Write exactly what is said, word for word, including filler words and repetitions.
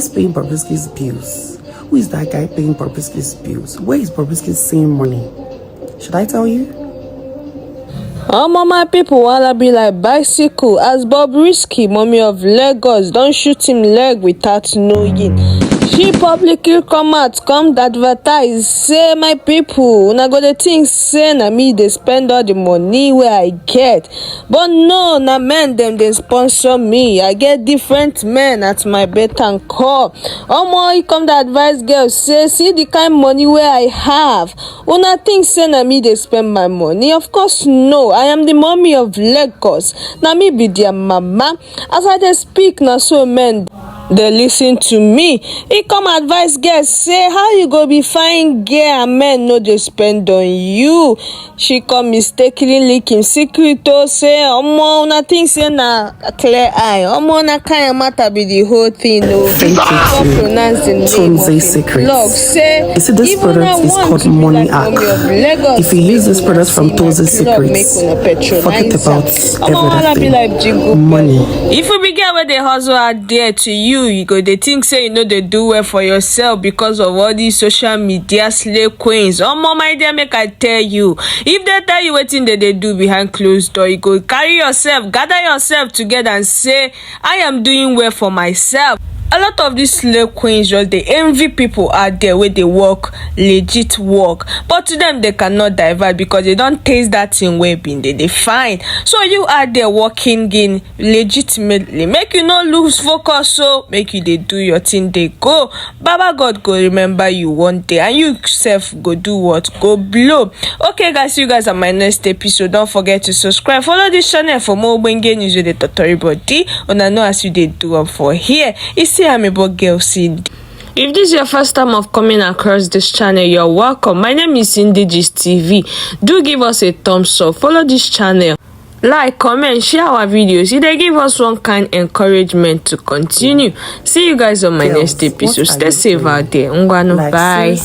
Who's paying Bobrisky's bills? Who is that guy paying Bobrisky's bills? Where is Bobrisky seeing money? Should I tell you? Omo, my people wanna be like bicycle as Bobrisky, mommy of Lagos, don shoot him leg without knowing. She publicly come out, come advertise, say, "My people, una go dey think say na me dey spend all the money wey I get, but no, na men dem dey sponsor me. I get different men at my beck and call." Omo, he come dey advise girls say, "See the kind money wey I have. Una think say na me dey spend my money? Of course no. I am the mommy of Lagos. Na me be their mama. As I dey speak, na so men dey listen to me." He come advise girls say, "How you go be fine girl and men no dey spend on you?" She come mistakenly leak him secret to say, "Omo, una think say na clear eye? Omo, na kind matter be the whole thing o." She come pronounce the name of him blog say, "If una want to be like mommy of Lagos, make una see my blog, make una patronize am." Omo, wanna be like Jigo money. If you be girl wey dey hustle out there, to you, you go dey think say you no dey do well for yourself because of all these social media slay queens. Omo, my dear, make I tell you, if they tell you wetin they dey do behind closed door, you go carry yourself, gather yourself together and say, "I am doing well for myself." A lot of these slay queens just dey envy people out there wey dey work legit work, but to them they cannot divert because they don taste that thing wey been dey dey fine. So you out there working in legitimately, make you no lose focus, so make you dey do your thing dey go. Baba God go remember you one day and you sef go do what? Go blow. Okay guys, see you guys on my next episode. Don't forget to subscribe, follow this channel for more ogbonge news with the totori body. Una know as you dey do am for here. You see, I'm a boy girl, Cindy. If this is your first time of coming across this channel, you're welcome. My name is Cindy Gist T V. Do give us a thumbs up, follow this channel, like, comment, share our videos. It dey give us one kind encouragement to continue. See you guys on my next episode. Stay safe out there. Ngwanu, bye.